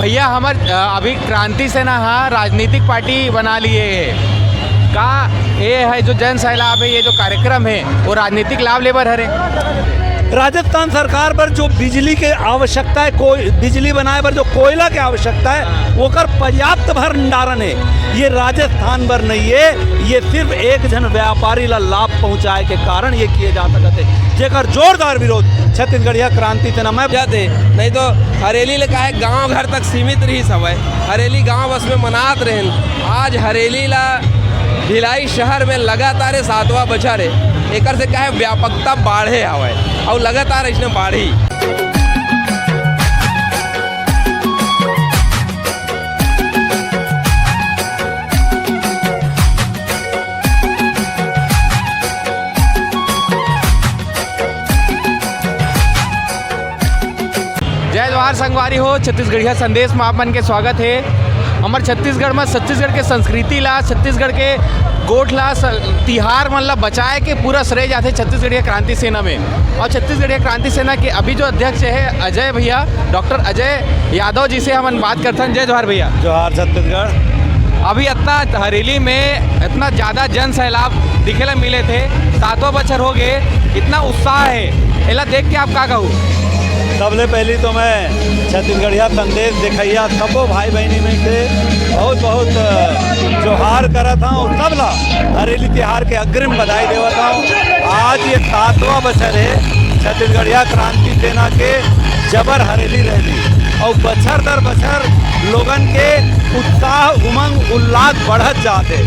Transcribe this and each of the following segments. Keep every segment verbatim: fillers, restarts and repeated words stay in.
भैया, हमर, अ, अभी क्रांति सेना ह राजनीतिक पार्टी बना लिए हे। का ये है जो जन सैलाब है, ये जो कार्यक्रम है, वो राजनीतिक लाभ लेबर हरे? राजस्थान सरकार बर जो बिजली के आवश्यकता है, कोई बिजली बनाए बर जो कोयला के आवश्यकता है, ओकर पर्याप्त भंडारण है। ये राजस्थान बर नहीं है, ये सिर्फ एक झन व्यापारी ला लाभ पहुंचाए के कारण ये किए जा सकत है, जेकर जोरदार विरोध छत्तीसगढ़िया क्रांति सेना में जाते, नहीं तो हरेली ले काहे गांव घर तक सीमित रहिस हवय। हरेली गांव बस में मनात रहेन। आज हरेली ला भिलाई शहर में लगातार ये सातवां बछर हे, एकर से काहे व्यापकता बाढ़े हवय अउ लगातार इसने बाढ़ी। जय जोहार संगवारी हो, छत्तीसगढ़िया संदेश में आप मन के स्वागत है। हमर छत्तीसगढ़ में छत्तीसगढ़ के संस्कृति ला, छत्तीसगढ़ के गोठ ला, स-, तिहार मन ला बचाए के पूरा श्रेय जाथे छत्तीसगढ़िया क्रांति सेना में। और छत्तीसगढ़िया क्रांति सेना के अभी जो अध्यक्ष है अजय भैया, डॉक्टर अजय यादव जी से हमन बात करथन। जय जोहार भैया। जोहार छत्तीसगढ़। अभी इतना हरेली में इतना ज्यादा जन सैलाब दिखे ला मिले थे, सातवां बछर हो गए, इतना उत्साह है, एला देख के आप का कहू? सबले पहली तो मैं छत्तीसगढ़िया संदेश देखइया सबो भाई बहिनी मन के बहुत बहुत, अ, जोहार करत हूँ और सबला हरेली तिहार के अग्रिम बधाई देवत हूँ। आज ये सातवां बछर है छत्तीसगढ़िया क्रांति सेना के जबर हरेली रैली, और बछर दर बछर लोगन के उत्साह, उमंग, उल्लास बढ़त जात है।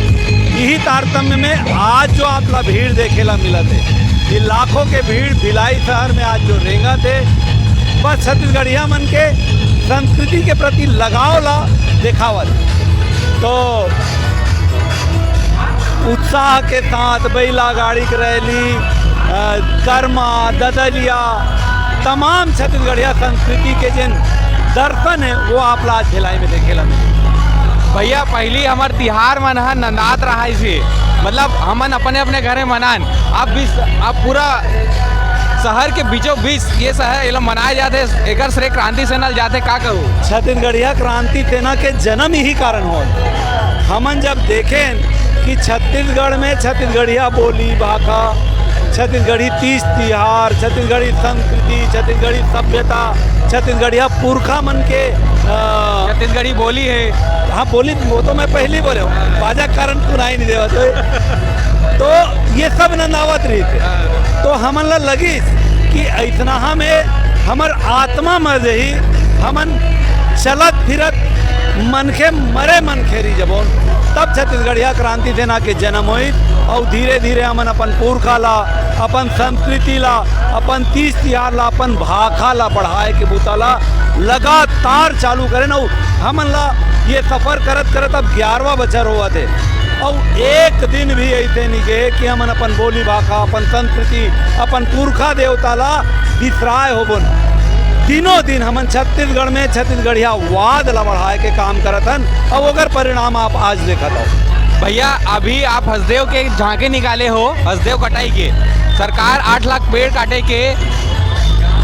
यही तारतम्य में आज जो आप ला भीड़ देखे ला मिलत है, ये लाखों के भीड़ भिलाई शहर में आज जो रेंगत है, बस छत्तीसगढ़िया मन के संस्कृति के प्रति लगाव ला देखावत। तो उत्साह के साथ बैला गाड़ी के रैली, अ, करमा, ददलिया, तमाम छत्तीसगढ़िया संस्कृति के जेन दर्शन है, वो आप ला आज भिलाई में देखे ला मिली। भैया, पहली हमर तिहार मन ह नंदात रहा इसे, मतलब हमन अपने अपने घरे मनान, अब भी स-, अब पूरा शहर के बीचों बीच ये शहर एला मनाए जाथे, एकर श्रेय क्रांति सेना ल जाथे, का कहू? छत्तीसगढ़िया क्रांति सेना के जन्म यही कारण हो। हमन जब देखें कि छत्तीसगढ़ में छत्तीसगढ़िया बोली भाखा, छत्तीसगढ़ी तीज तिहार, छत्तीसगढ़ी संस्कृति, छत्तीसगढ़ी सभ्यता, छत्तीसगढ़िया पुरखा मन के, अ, छत्तीसगढ़ी बोली है। हाँ, बोली, वो तो मैं पहले ही बोले हूँ, बाजा कारण सुनाई नहीं देवा तो, तो ये सब नंदावत रही थे। तो हमन ला लगिस कि ऐसना हमें हमर आत्मा में जही हमन चलत फिरत मनखे मरे मनखे रही जबोन, तब छत्तीसगढ़िया क्रांति सेना के जन्म होइस। और धीरे धीरे हमन अपन पुरखा ला, अपन संस्कृति ला, अपन तीज तिहार ला, अपन भाखा ला बढ़ाए के बुता ला लगातार चालू करेन। और हमन ला ये सफर करत करत अब ग्यारहवाँ बछर होवत हे। और एक दिन भी ऐसे नहीं गए कि हमन अपन बोली भाखा, अपन संस्कृति, अपन पुरखा देवता ला बिसराए होबोन। दिनों दिन हमन छत्तीसगढ़ में छत्तीसगढ़िया वाद ला बढ़ाए के काम करत हन, और ओकर परिणाम आप आज देखत हो। भैया, अभी आप हसदेव के झांकी निकाले हो, हसदेव कटाई के। सरकार आठ लाख पेड़ काटे के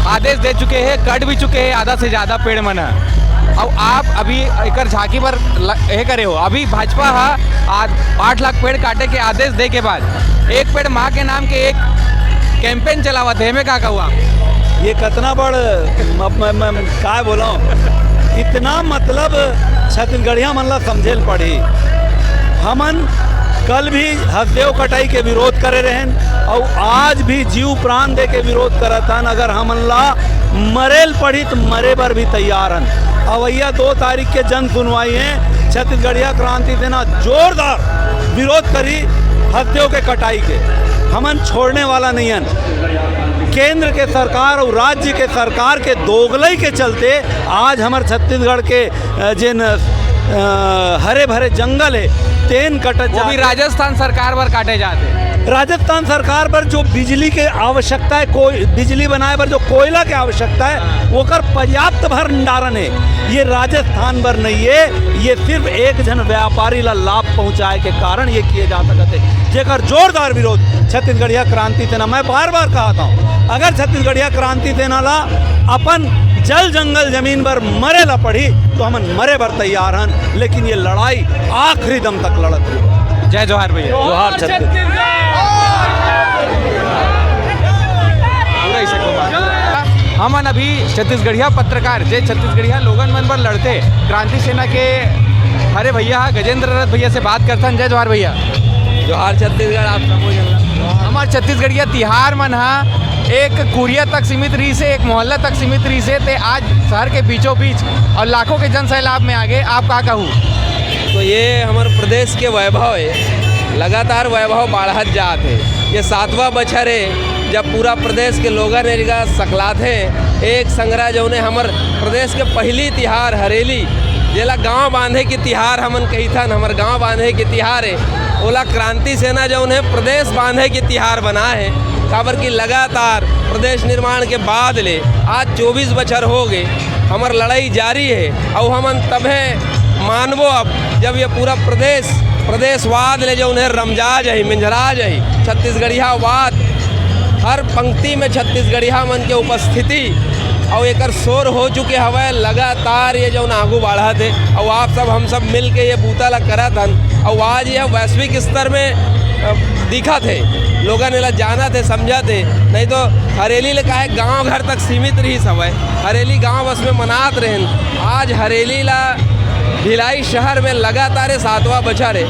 आदेश दे चुके हैं, कट भी चुके हैं आधा से ज्यादा पेड़ मन ह। और आप अभी एकर झांकी पर ल-, ये करे हो। अभी भाजपा ह आ-, आठ लाख पेड़ काटे के आदेश दे के बाद एक पेड़ माँ के नाम के एक कैंपेन चलावत है, एमे का कहू आप? ये कितना बड़ म-, म-, म-, काय बोला हूँ, इतना मतलब छत्तीसगढ़िया मन ला समझे ल पड़ी। हमन कल भी हसदेव कटाई के विरोध करे रहेन, और आज भी जीव प्राण दे के विरोध करत हन। अगर हमन ला मरे ल पड़ी तो मरे बर भी तैयार हन। अवैया दो तारीख के जन सुनवाई है, छत्तीसगढ़िया क्रांति सेना जोरदार विरोध करी हसदेव के कटाई के। हमन छोड़ने वाला नहीं हन। केंद्र के सरकार और राज्य के सरकार के दोगलई के चलते आज हमर छत्तीसगढ़ के, अ, जेन, अ, हरे भरे जंगल है, तेन कटत वो भी जात हे। राजस्थान सरकार बर काटे जात हे। राजस्थान सरकार बर जो बिजली के आवश्यकता है, कोई बिजली बनाए बर जो कोयला के आवश्यकता है, ओकर पर्याप्त भंडारण है। ये राजस्थान बर नहीं है, ये सिर्फ एक झन व्यापारी ला लाभ पहुंचाए के कारण ये किए जा सकत है, जेकर जोरदार विरोध छत्तीसगढ़िया क्रांति सेना, मैं बार बार कहता हूँ, अगर छत्तीसगढ़िया क्रांति सेना ला अपन जल जंगल जमीन बर मरे ला पड़ही तो हमन मरे बर तैयार हन, लेकिन ये लड़ाई आखिरी दम तक लड़त रही। जय जोहार भैया। जोहार छत्तीसगढ़। पूरा इसे घुमा। हमन अभी छत्तीसगढ़िया पत्रकार, जे छत्तीसगढ़िया लोगन मन बर लड़थे, क्रांति सेना के हरे भैया हा, गजेंद्र रथ भैया से बात करथन। जय जोहार भैया। जोहार छत्तीसगढ़, आप सबो जन ला। हमर छत्तीसगढ़िया तिहार मन हा एक कुरिया तक सीमित रहिसे, एक मोहल्ला तक सीमित रहिसे, ते आज शहर के बीचों बीच और लाखों के जन सैलाब में आगे। आप का कहू? तो ये हमर प्रदेश के वैभव है, लगातार वैभव बाढ़त जात है। ये सातवां बछर है जब पूरा प्रदेश के लोगन एला सकलात है। एक संघरा जौने हमर प्रदेश के पहली तिहार हरेली, जेला गांव बांधे के तिहार हमन कहिथन, हमर गांव बांधे के तिहार है, ओला क्रांति सेना जौन है प्रदेश बांधे के तिहार बना है। काबर कि लगातार प्रदेश निर्माण के बाद ले आज चौबीस बछर हो गए, हमर लड़ाई जारी है। अउ हमन तभे मानबो अब, जब ये पूरा प्रदेश, प्रदेशवाद ले जौन है रमजा जाही, मिंजरा जाही, छत्तीसगढ़ियावाद, हर पंक्ति में छत्तीसगढ़िया मन के उपस्थिति अउ एकर शोर हो चुके हवय। लगातार ये जौन आगू बाढ़त हे अउ आप सब, हम सब मिल के ये बूता ला करत हन अउ आज यह वैश्विक स्तर में, अ, दिखत हे, लोगन एला जानत हे, समझत हे। नहीं तो हरेली ले काहे गांव घर तक सीमित रहिस हवय, हरेली गांव बस में मनात रहेन। आज हरेली ला भिलाई शहर में लगातार ये सातवां बछर हे,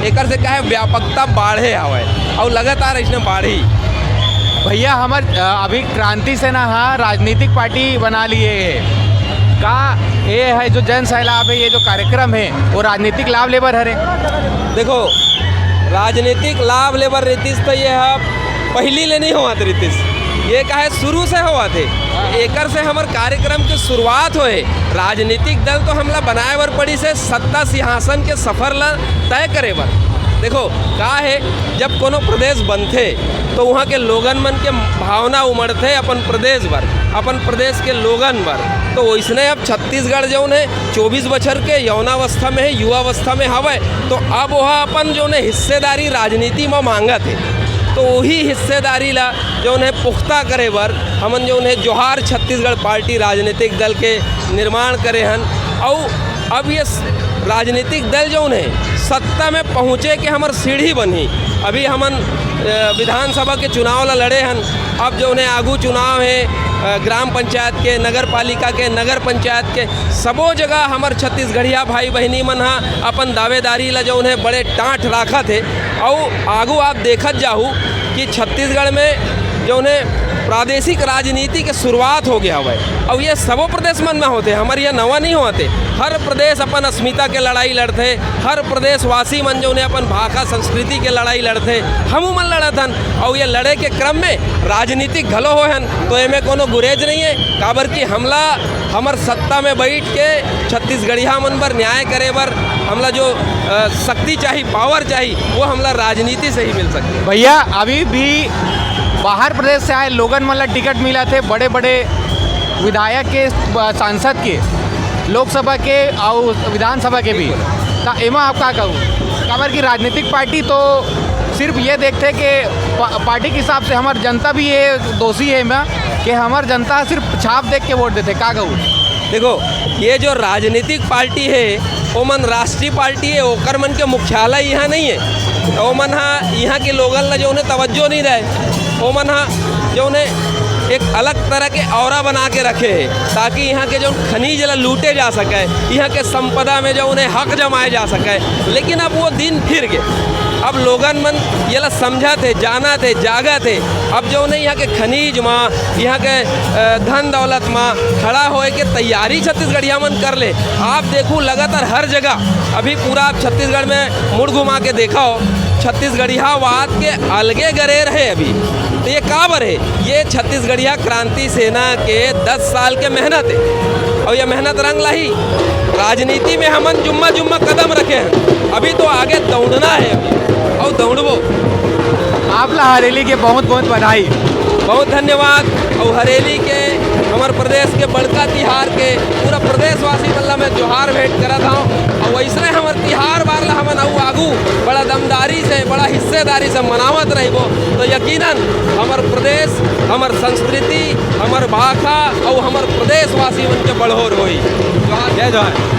एकर से काहे व्यापकता बाढ़े हवय अउ लगातार अइसने बाढ़ही। भैया, हमर, अ, अभी क्रांति सेना हा राजनीतिक पार्टी बना लिए हे। का ये है जो जन सैलाब है, ये जो कार्यक्रम है, वो राजनीतिक लाभ लेबर हरे? देखो, राजनीतिक लाभ लेबर रितिस तो ये हा पहिली ले नहीं होवत रितिस, ये काहे शुरू से होवत हे। एकर से हमर कार्यक्रम के शुरुआत होए। राजनीतिक दल तो हमला बनाए बर पड़िस हे सत्ता सिंहासन के सफर ला तय करे बर। देखो, का हे, जब कोनो प्रदेश बनथे तो उहाँ के लोगन मन के भावना उमड़थे अपन प्रदेश बर, अपन प्रदेश के लोगन बर। तो वइसने अब छत्तीसगढ़ जौन हे चौबीस बछर के यौनावस्था में हे, युवावस्था में हवय, तो अब ओहा अपन जौन हे हिस्सेदारी राजनीति म मांगत हे। तो वही हिस्सेदारी ला जौन हे पुख्ता करे बर हमन जौन हे जोहार छत्तीसगढ़ पार्टी राजनीतिक दल के निर्माण करे हन। अउ अब ये स-, राजनीतिक दल जौन हे सत्ता में पहुँचे के हमर सीढ़ी बनही। अभी हमन, अ, विधानसभा के चुनाव ला लड़े हन, अब जौन हे आगू चुनाव हे, अ, ग्राम पंचायत के, नगर पालिका के, नगर पंचायत के, सबो जगह हमर छत्तीसगढ़िया भाई बहिनी मन ह अपन दावेदारी ला जौन हे बड़े टाँठ राखत हे। अउ आगू आप देखत जाहू कि छत्तीसगढ़ में जौन हे प्रादेशिक राजनीति के शुरुआत हो गया हवय। अउ ये सबो प्रदेश मन में होथे, हमर ये नवा नहीं होथे। हर प्रदेश अपन अस्मिता के लड़ाई लड़थे, हर प्रदेशवासी मन जौन हे अपन भाखा संस्कृति के लड़ाई लड़थे, हमू मन लड़त हन। अउ ये लड़े के क्रम में राजनीतिक घलो होए हन, तो एमे कोनो गुरेज नहीं है, काबर कि हमला हमर सत्ता में बैठ के छत्तीसगढ़िया मन बर न्याय करे बर हमला जो, अ, शक्ति चाही, पावर चाही, वो हमला राजनीति से ही मिल सकती है। भैया, अभी भी बाहर प्रदेश से आए लोगन मन ला टिकट मिलत हे, बड़े-बड़े विधायक के, अ, सांसद के, लोकसभा के अउ विधानसभा के भी। त एमा आप का कहू? काबर कि राजनीतिक पार्टी तो सिर्फ ये देखथे कि पा-, पार्टी के हिसाब से हमर जनता भी ये दोषी हे एमा कि हमर जनता सिर्फ छाप देख के वोट देथे। का कहू? देखो, ये जो राजनीतिक पार्टी हे, ओमन राष्ट्रीय पार्टी हे, ओकर मन के मुख्यालय इहाँ नहीं हे। त ओमन ह इहाँ के लोगन ला जौन हे तवज्जो नहीं दे। ओमन ह जौन हे एक अलग तरह के औरा बना के रखे हे, ताकि इहाँ के जौन खनिज ला लूटे जा सके, इहाँ के संपदा में जौन हे हक जमाए जा सके। लेकिन अब वो दिन फिर गे। अब लोगन मन ये ला समझत हे, जानत हे, जागत हे। अब जौन हे इहाँ के खनिज मा, इहाँ के, अ, धन दौलत मा खड़ा होए के तैयारी छत्तीसगढ़िया मन कर ले। आप देखू, लगातार हर जगह अभी पूरा आप छत्तीसगढ़ में मुड़ घुमा के देखा हो, छत्तीसगढ़ियावाद के अलगे गरेर हे अभी। तो ये काबर हे? ये छत्तीसगढ़िया क्रांति सेना के दस साल के मेहनत हे, अउ ये मेहनत रंग लाही। राजनीति में हमन जुम्मा जुम्मा कदम रखे हन, अभी तो आगे दौड़ना हे अभी, अउ दौड़बो। आप ला हरेली के बहुत बहुत बधाई। बहुत धन्यवाद। अउ हरेली के, हमर प्रदेश के बड़का तिहार के पूरा प्रदेशवासी मन ला मैं जोहार भेंट करत हौं। अउ वइसने हमर तिहार बार ला हमन अउ आगू बड़ा ईमानदारी से, बड़ा हिस्सेदारी से मनावत रहिबो, तो यकीनन हमर प्रदेश, हमर संस्कृति, हमर भाखा अउ हमर प्रदेशवासी मन के बढ़ोर होई। जोहार, जय जोहार।